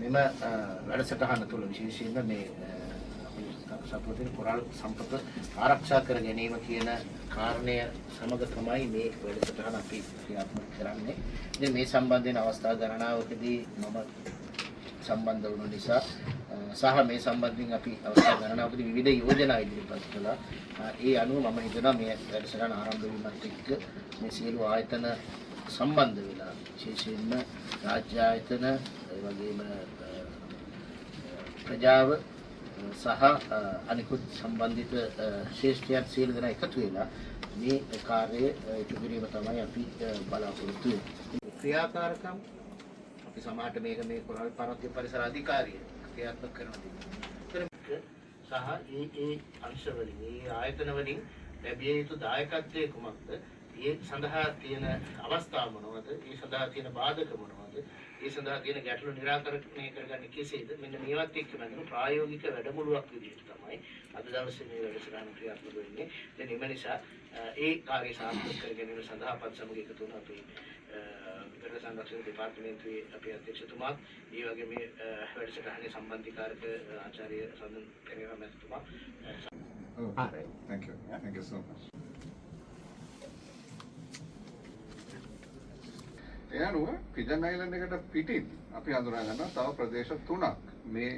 මෙම වැඩසටහන තුළ විශේෂයෙන්ම මේ අපි සතුව තියෙන කොරල් සම්පත ආරක්ෂා කර ගැනීම කියන කාරණය සමග තමයි මේ වැඩසටහන අපි ක්‍රියාත්මක කරන්නේ. ඉතින් මේ සම්බන්ධයෙන් අවස්ථා ගණනාවකදී මම සම්බන්ධ වුණ නිසා සහ මේ සම්බන්ධයෙන් අපි අවස්ථා ගණනාවකදී විවිධ යෝජනා ඉදිරිපත් කළා. ඒ අනුව මම හිතනවා මේ වැඩසටහන ආරම්භ වීමත් එක්ක මේ සියලු ආයතන සම්බන්ධ වෙලා, විශේෂයෙන්ම රාජ්‍ය ආයතන, ඒ වගේම ප්‍රජාව සහ අනිකුත් සම්බන්ධිත ශ්‍රේෂ්ඨයන් සියලු දෙනා එකතු වෙලා මේ කාර්යය ඉටු කිරීම තමයි අපි බලාපොරොත්තු වෙන්නේ. ක්‍රියාකාරකම් අපි සමහරට මේක මේ කොරල් පරද්‍ය පරිසර අධිකාරිය ක්‍රියාත්මක කරන දේ. සහ ඒ ඒ අංශ වලින්, ඒ ආයතන වලින් ලැබිය යුතු දායකත්වය කුමක්ද? ඒ සඳහා තියෙන අවස්ථා මොනවද? ඒ සඳහා තියෙන බාධක මොනවද? ඒ සඳහා තියෙන ගැටලු නිරාකරණය කරගන්නේ කෙසේද? මෙන්න මේවත් එක්ක බැඳුණු ප්‍රායෝගික වැඩමුළුවක් විදිහට තමයි අද දවසේ මේ වැඩසටහන ක්‍රියාත්මක වෙන්නේ. දැන් එම නිසා ඒ කාර්යය සාර්ථක කර ගැනීම සඳහා අපත් සමග එකතු වුණ අපේ විතර සංරක්ෂණ දෙපාර්තමේන්තුවේ අපේ අධ්‍යක්ෂතුමාත්, ඒ වගේම මේ වැඩසටහනේ සම්බන්ධීකාරක ආචාර්ය සඳන් පෙරේරා මැතිතුමා. Oh, Ah, right. Thank you. Thank you so much. ඒ අනුව පිජන් අයිලන්ඩ් එකට පිටින් අපි හඳුනා ගන්නවා තව ප්‍රදේශ තුනක් මේ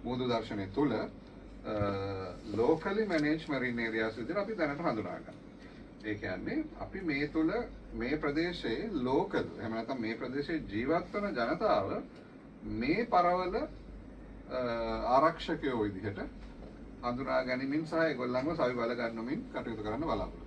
මුහුදු දර්ශනය තුළ ලෝකලි මැනේජ් මැරින් ඒරියාස් විදිහට අපි දැනට හඳුනා ගන්නවා. ඒ කියන්නේ අපි මේ තුළ මේ ප්‍රදේශයේ ලෝකල්, එහෙම නැත්නම් මේ ප්‍රදේශයේ ජීවත් වන ජනතාව මේ පරවල ආරක්ෂකයෝ විදිහට හඳුනා ගනිමින් සහ ඒගොල්ලන්ව සවි බල ගන්නමින් කටයුතු කරන්න බලාපොරොත්තු